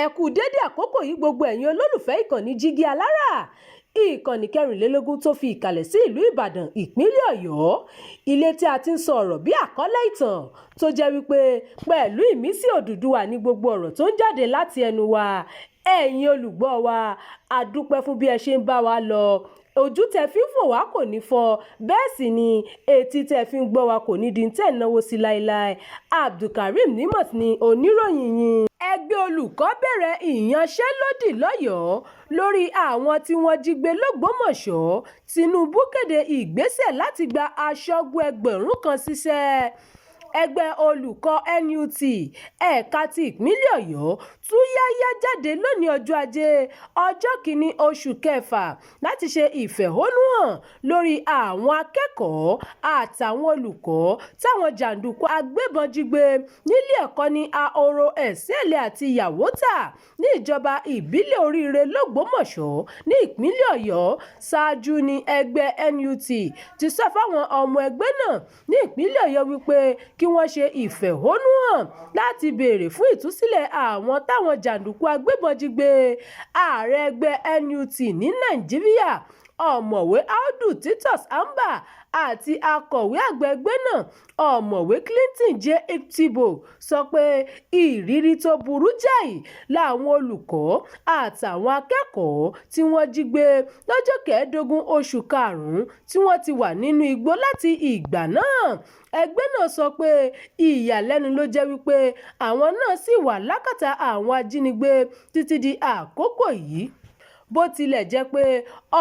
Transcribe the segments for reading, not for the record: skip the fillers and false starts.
Ẹ kú dédé àkókò yìí, gbogbo ẹ̀yin olólùfẹ́ ìkànnì Jígí Alára, ìkànnì 24 tó fi ìkàlẹ̀ sí ìlú Ìbàdàn, ìpínlẹ̀ Ọ̀yọ́, ilé tí a ti ń sọ ọ̀rọ̀ bí àkọlé ìtàn tó jẹ́ wípé pẹ̀lú ìmísí Odùduwà ní gbogbo ọ̀rọ̀ tó ń jáde láti ẹnu wa. Ẹ̀yin olùgbọ́ wa, a dúpẹ́ fún bí ẹ ṣe ń bá wa lọ. Ojú tẹ fi ń fò wá kò ní fọ́, bẹ́ẹ̀ sì ni etí tẹ fi ń gbọ́ wa kò ní di tẹ̀ náwó sí láéláé. Abdulkareem Nimot ni oníròyìn yín. Ẹgbẹ́ olùkọ́ bẹ̀rẹ̀ ìyanṣẹ́lódì lọ́yọ̀ọ́ lórí àwọn tí wọ́n jí gbé lọ́gbọ́mọso. Tinubu kéde ìgbésẹ̀ láti gba aṣọ́gbó 1,000 ṣiṣẹ́. Ẹgbẹ́ olùkọ́ NUT ẹ̀ka ti ìpínlẹ̀ Ọ̀yọ́ tú yáyá jáde lónìí, ọjọ́ Ajé, ọjọ́ 1 oṣù kẹfà, láti ṣe ìfẹ̀hónúhàn lórí àwọn akẹ́kọ̀ọ́ àtàwọn olùkọ́ táwọn jàǹdùkú agbébọn jí gbé nílé ẹ̀kọ́ ní Ahoro Ẹ̀sìnẹ̀lẹ̀ àti Yàwótà ní ìjọba ìbílẹ̀ Oríire lọ́gbọ́mọso ní ìpínlẹ̀ Ọ̀yọ́. Ṣáájú ní ẹgbẹ́ NUT ti sọ fáwọn ọmọ ẹgbẹ́ náà ní ìpínlẹ̀ Ọ̀yọ́ wípé kí wọ́n ṣe ìfẹ̀hónúhàn láti béèrè fún ìtúsílẹ̀ àwọn táwọn jàǹdùkú agbébọn jí gbé. Ààrẹ ẹgbẹ́ NUT ní Nàìjíríà, Ọ̀mọ̀wé Audu Titus Abba, àti akọ̀wé àgbà ẹgbẹ́ náà, Ọ̀mọ̀wé Clinton J. Iptibo, sọ pé ìrírí tó burú jáì làwọn olùkọ́ àtàwọn akẹ́kọ̀ọ́ tí wọ́n jí gbé lọ́jọ́ 15 oṣù karùn-ún tí wọ́n ti wà nínú igbó láti ìgbà náà. Ẹgbẹ́ náà sọ pé ìyàlẹ́nu ló jẹ́ wípé àwọn náà ṣì wà lákàtà àwọn ajínigbé títí di àkókò yìí, bó tilẹ̀ jẹ́ pé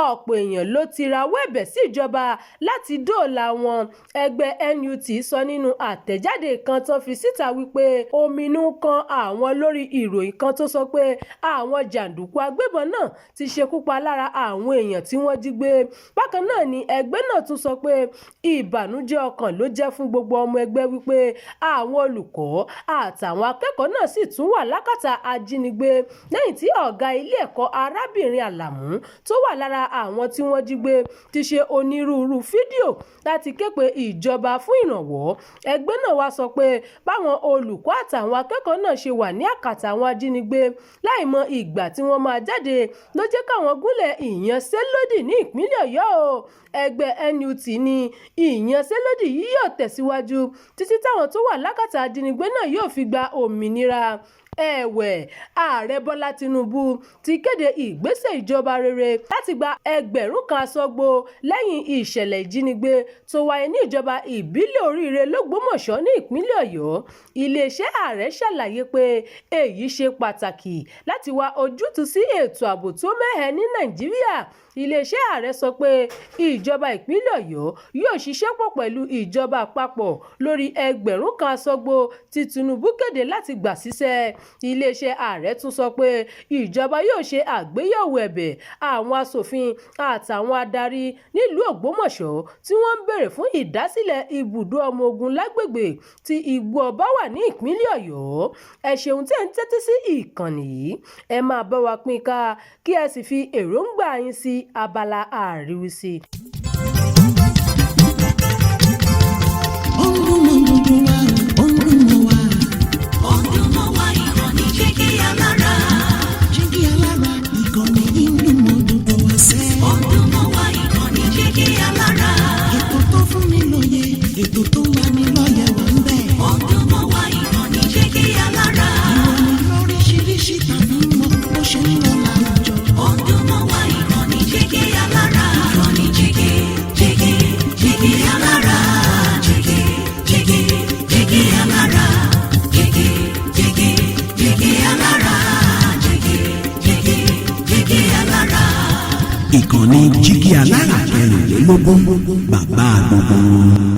ọ̀pọ̀ èèyàn ló ti rawọ́ ẹ̀bẹ̀ sí ìjọba láti dóòlà wọn. Ẹgbẹ́ NUT sọ nínú àtẹ̀jáde kan tó fi síta wípé ominú kan àwọn lórí ìròyìn kan tó sọ pé àwọn jàǹdùkú agbébọn náà ti ṣekú pa lára àwọn èèyàn tí wọ́n jí gbé. Bákan náà ni ẹgbẹ́ náà tún sọ pé ìbànújẹ́ ọkàn ló jẹ́ fún gbogbo ọmọ ẹgbẹ́ wípé àwọn olùkọ́ àtàwọn akẹ́kọ̀ọ́ náà sì tún wà lákàtà ajínigbé, lẹ́yìn tí ọ̀gá ilé ẹ̀kọ́, arábìnrin Àlàmú, tó wà lára àwọn tí wọ́n jí gbé, ti ṣe onírúurú fídíò láti ké pe ìjọba fún ìrànwọ́. Ẹgbẹ́ náà wá sọ pé báwọn olùkọ́ àtàwọn akẹ́kọ̀ọ́ náà ṣe wà ní àkàtà àwọn ajínigbé láìmọ ìgbà tí wọ́n máa jáde ló jẹ́ káwọn gúnlẹ̀ ìyanṣẹ́lódì ní ìpínlẹ̀ Ọ̀yọ́ o. Ẹgbẹ́ NUT ní ìyanṣẹ́lódì yìí yóò tẹ̀síwájú títí táwọn tó wà lákàtà ajínigbé náà yóò fi gba òmìnira. Ẹ̀wẹ̀, Ààrẹ Bọ́lá Tinubu ti kéde ìgbésẹ̀ ìjọba rere láti gba 1,000 aṣọ́gbó lẹ́yìn ìṣẹ̀lẹ̀ ìjínigbé tó wáyé ní ìjọba ìbílẹ̀ Oríire lọ́gbọ́mọso ní ìpínlẹ̀ Ọ̀yọ́. Iléeṣẹ́ ààrẹ ṣàlàyé pé èyí ṣe pàtàkì láti wá ojútùú sí ètò ààbò tó mẹ́hẹ ní Nàìjíríà. Iléeṣẹ́ ààrẹ sọ pé ìjọba ìpínlẹ̀ Ọ̀yọ́ yóò ṣiṣẹ́ pọ̀ pẹ̀lú ìjọba àpapọ̀ lórí 1,000 aṣọ́gbó tí Tinubu kéde láti gbà síṣẹ́. Iléeṣẹ́ ààrẹ tún sọ pé ìjọba yóò ṣe àgbéyẹ̀wò ẹ̀bẹ̀ àwọn aṣòfin àtàwọn adarí nílùú Ògbómọ̀ṣọ́ tí wọ́n ń béèrè fún ìdásílẹ̀ ibùdó ọmọ ogun lágbègbè tí Igbó Ọba wà ní ìpínlẹ̀ Ọ̀yọ́. Ẹ ṣeun tí ẹ̀ ń tẹ́tí sí ìkànnì yìí. Ẹ máa bá wa pín ká, kí ẹ sì fi èròǹgbà yín sí abala àríwísí. Ó ń dún mọ́ gbogbo wa, ó ń dún mọ́ wa. Ó ń dún mọ́ wa, ìkànnì Jígí Alára. Jígí Alára, ìkànnì yìí ń dún mọ́ gbogbo wa sẹ́. Ó ń dún mọ́ wa, ìkànnì Jígí Alára. Ètò tó fún ni lóye, ètò tó ń lani lọ́yẹ̀ wà ń bẹ̀. Ó ń dún mọ́ wa, ìkànnì Jígí Alára. Ìròyìn lóríṣiríṣi tàbí mọ bó ṣe ń lọ láwùjọ. Ó ń dún mọ́ wa, ìkànnì Jígí Alára. Ìkànnì Jígí, Jígí, Jígí Alára. Jígí, Jígí, Jígí Alára. Jígí, Jígí, Jígí Alára. Jígí, Jígí, Jígí Alára. Ìkànnì Jígí Alára 24, bàbá gbogbo wọn.